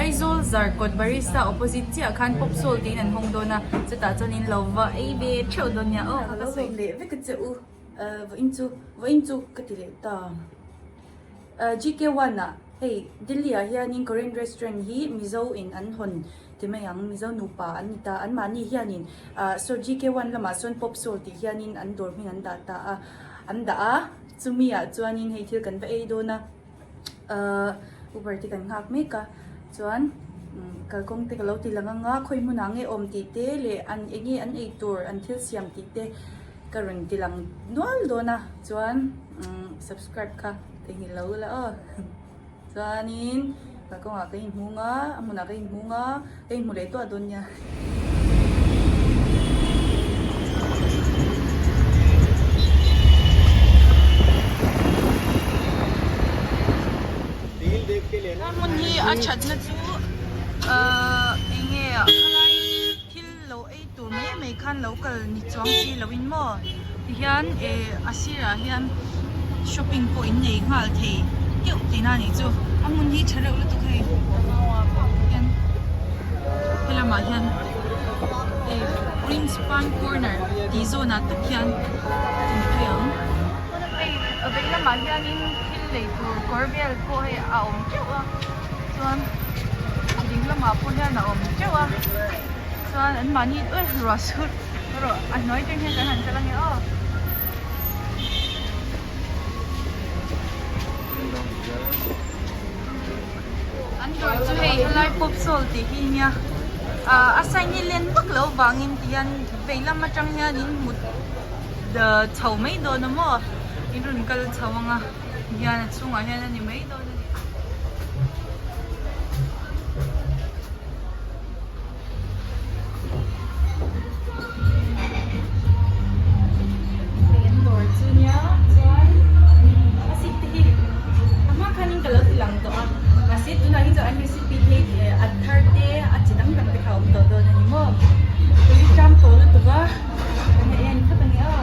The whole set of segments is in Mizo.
Aizawl Zarkawt Barista opposite chiah khan Pop Soul tiin an hawng dawn a, chutah chuan in lo va ei ve theuh dawn nia aw. Ka lo lawm leh vek a che u, vawiin chu vawiin chu ka ti leh ta. GK one ah hei Delhi ah hianin Korean restaurant hi Mizo in an hawn ti mai ang, Mizo nupa an ni ta, anmahni hianin ah saw GK one lamah sawn Pop Soul tih hianin an dawr hming an dah ta a, an dah a, chumi ah chuanin hei thil kan va ei dawn a. Ahh Uber te kan nghak mek a chuan kalkawng te ka lo ti lang ang a khawi hmunah nge awm tih te leh an eng nge an ei tur an thil siam tih te ka rawn ti lang nual dawn a chuan umm subscribe kha theihnghilh lo ula aw chuanin kalkawngah ka inhmung a a hmunah ka inhmung a ka inhmu leh tuah dawn nia. Hmun hi a thatna chu ahh eng nge a khalai thil lo ei tur mai mai khan lo kal ni chuang si lo in maw tihian eh a sirah hian shopping pawh in nei nghal thei keuh tihna a nih chu a hmun hi tha reuh lutuk hei hian helamah hian eh prince pan corner tih zawnah tak hian kan phei ang hei a vei lamah hianin thil lei tur kawr vel pawh hei a awm teuh a chuan a ding lamah pawh hian a awm teuh a chuan an mahni ruah sur Rawh a hnuai teng hian kan han kal ange aw. An dawr chu hei helai pop sawl tih hi nia ah a sign hi len vak loh vangin ti hian vei lam atang hian in hmu chho mai dawn a maw in rawn kal chho ang a hian a chhungah hian a ni mai dawn a ni. Hei an dawr chu nia chuan a seat te hi a hma khanin ka lo ti lang tawh a mahse tunah hi chuan an recipe te hi a thar te a chi dang dang te kha a awm tawh dawn a ni maw tui ṭam tawh lutuk a kan ei a ni phawt ang e aw.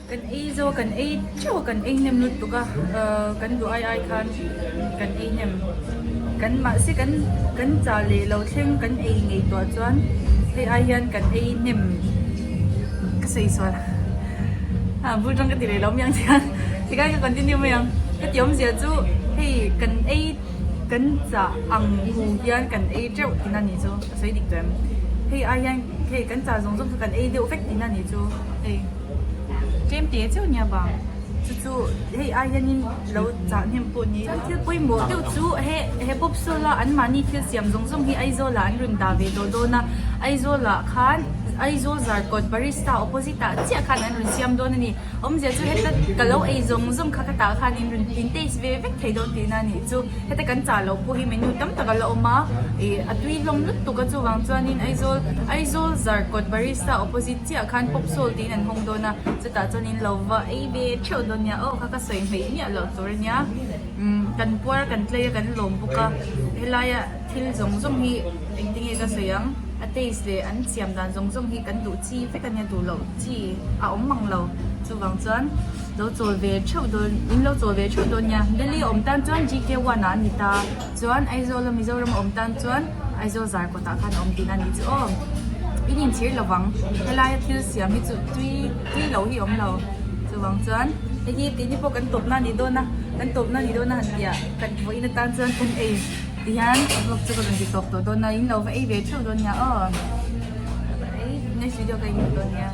Kan ei zo a kan ei theuh a kan ei hnem lutuk a ahh kan duh ai ai khan kan ei hnem kan mahse kan kan chah leh lo thleng kan ei ngei tawh chuan hei ai hian kan ei hnem ka sawi sual a bul tang ka ti leh lo miang chian tikhan ka continue mai ang ka ti awmzia chu hei kan ei kan chah ang hu hian kan ei teuh tihna ni chu ka sawi dik tawh em hei ai hian hei kan chah zawng zawng kha kan ei deuh vek tihna ni chu hei. Tlem te cheu nia bang chu chu hei ai hianin lo chah hnem pawh ni chuan thil pawimawh deuh chu he he pawp sawl a an mahni thil siam zawng zawng hi Aizawl ah an rawn dah ve tawh dawn a Aizawl ah khan Aizawl Zarkawt barista opposite ah chiah khan an rawn siam dawn a ni awmzia chu heta ka lo ei zawng zawng kha ka tah khan in rawn in taste ve vek thei dawn tihna a nih chu heta kan chah loh pawh hi menu tam tak a la awm a ih a tui hlawm lutuk a chuvang chuanin Aizawl Aizawl Zarkawt barista opposite chiah khan pawp sawl tiin an hawng dawn a chutah chuanin lo va ei ve theuh dawn nia aw kha ka sawi hmeih miah loh tur ania umm kan puar kan tlei a kan lawm bawk a helaia thil zawng zawng hi engtinge ka sawi ang a taste leh an siam dan zawng zawng hi kan duh chi vek ania duh loh chi a awm mang lo chuvang chuan lo chawl ve theuh dawn in lo chawl ve theuh dawn nia Delhi a awm tan chuan G K one ah a ni ta chuan Aizawl a Mizoram a awm tan chuan Aizawl zar kawtah khan a awm tihna a nih chu aw. In inchhir lovang helaia thil siam hi chu tui tui lo hi a awm lo chuvang chuan hei hi keini pawh kan tawpna a nih dawn a kan tawpna a nih dawn a han tih ah kan vawiin atan chuan kan ei ti hian ka vlog chu ka rawn ti tawp tawh dawn a in lo va ei ve theuh dawn nia aw next video ka inhmu dawn nia.